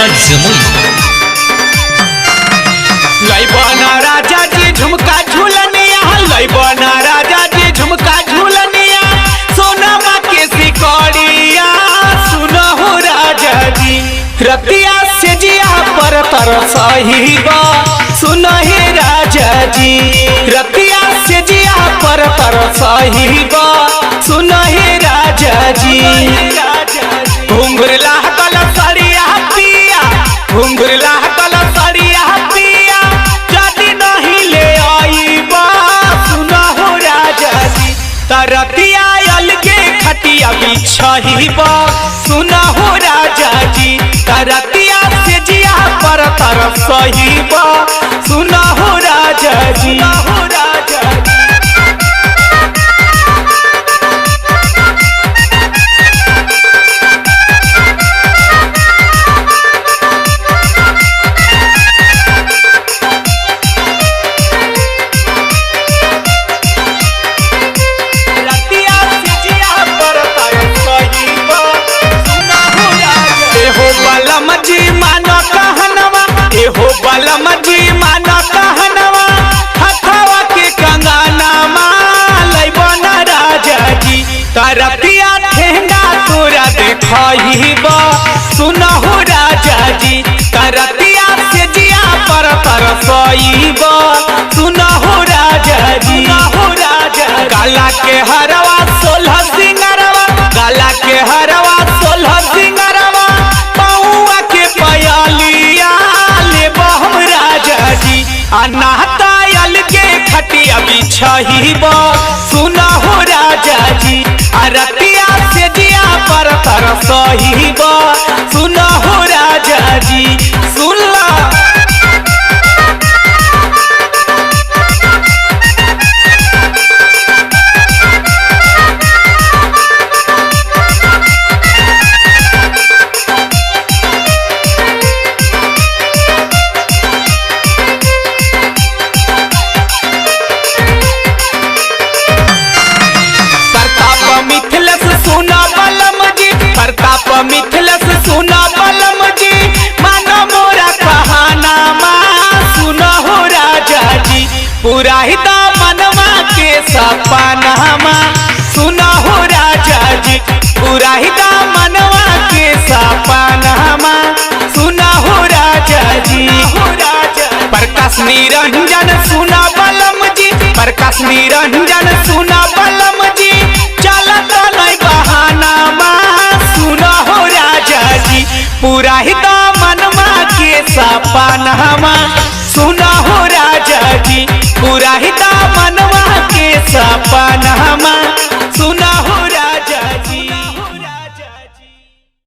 जिला जमुई। लइबना राजा जी झुमका झूलनिया, लइबना राजा जी झुमका झूलनिया, सोनमा के सिकड़िया सुनहु राजा जी। रतिया से जिया पर तरसहिबा सुनहि राजा जी। रतिया से जिया पर तरसहिबा सुनहि राजा जी। घुंघरला कल सड़िया पिया, घुंघरला कल सड़िया पिया, जदि नहीं ले आईबा सुनहु राजा जी। तरतिया अलगे खटिया बिछहिबा सुनहु राजा जी। तरतिया से जिया पर तरसहिबा सुनहु राजा जी। एहो बलम जी मानो कहनवा, हथवा के कंगनवा लइबना राजा जी। तरतिया ठेंगा तोरा देखहिबा सुनहु राजा जी। तरतिया से जिया पर तरसइबा सुनहु राजा जी। काला के हरवा सोलह सिंगरवा, काला के हरवा सोलह सिंगरवा, पौआ के पयालिया राजा जी। अनाहतायल के खटिया बिछहिबा सुनहु राजा जी। अरतिया से जिया पर तरसहिबा सुनहु राजा जी। सुनला प्रताप मिथिलेश सुना बलम जी, मानो मोरा कहाना मा सुनहु राजा जी। पुराहिता मनवा के सपनामा सुनहु राजा जी। पुराहिता मनवा के सपनामा सुनहु राजा जी। प्रकाश निरंजन सुना बलम जी, प्रकाश निरंजन सुना बलम जी, चलत नहीं बहाना मा सुनहु राजा जी। पुराहिता मनमा के सपनामा सुनहु राजा जी। पुराहिता मनमा के सपनामा सुनहु।